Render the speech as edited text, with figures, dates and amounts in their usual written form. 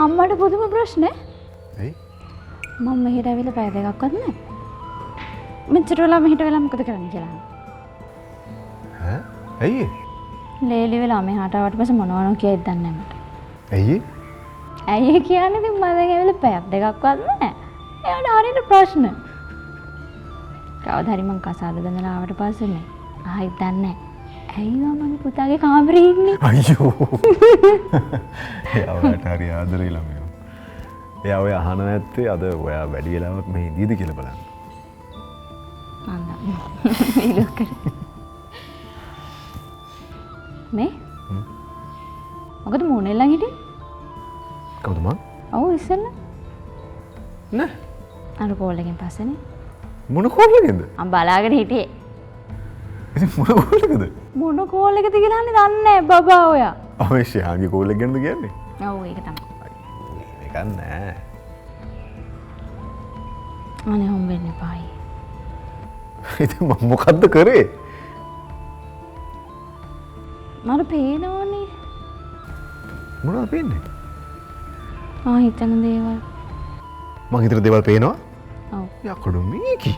අම්මට පුදුම ප්‍රශ්නේ. ඇයි? මම මෙහෙට ඇවිල්ලා පැය දෙකක්වත් නෑ. මෙච්චර වෙලා මෙහෙට වෙලා මොකද කරන්නේ කියලා. ඈ? ඇයි? ලේලි වෙලා මෙහාට ආවට පස්සේ මොනව නෝ කියයිද දන්නේ නෑ මට. ඇයි? ඇයි කියන්නේ ඉතින් මම දැන් ඇවිල්ලා පැයක් දෙකක්වත් නෑ. එයාට හරියට ප්‍රශ්න. කවදා හරි මං කසාද බඳලා ආවට පස්සේ මේ ආයෙත් දන්නේ නෑ. ඇයි ඔයා මගේ පුතාගේ කාමරේ ඉන්නේ? අයියෝ. එයා ඔයාට හරි ආදරේ ළමයෝ. එයා ඔය අහන නැත්තේ අද ඔයා වැඩි වෙලාවක් මෙහි ඉඳීද කියලා බලන්න. මං දන්නේ. ඉලක්ක කරේ. මේ? මොකද මූණ එල්ලන් හිටියේ? කවුද මං? ඔව් ඉස්සෙල්ලා. නෑ. අර කෝල් එකෙන් පස්සේනේ. මොන කෝල් එකෙන්ද? මං බලාගෙන හිටියේ. ඉතින් මොන කෝල් එකද? මොන කෝල් එකද කියලා අහන්නේ දන්නේ නෑ බබා ඔයා. ආ මේ ශ්‍යාන්ගේ කෝල් එක ගැනද කියන්නේ? ඔව් ඒක තමයි. අයියෝ එහෙම එකක් නෑ. අනේ හොම් වෙන්න එපායි. ඉතින් මං මොකද්ද කරේ? මට පේනවනේ. මොනවද පේන්නේ? මං හිතන දේවල්. මං හිතන දේවල් පේනවා? ඔව්. යකඩෝ මේකි.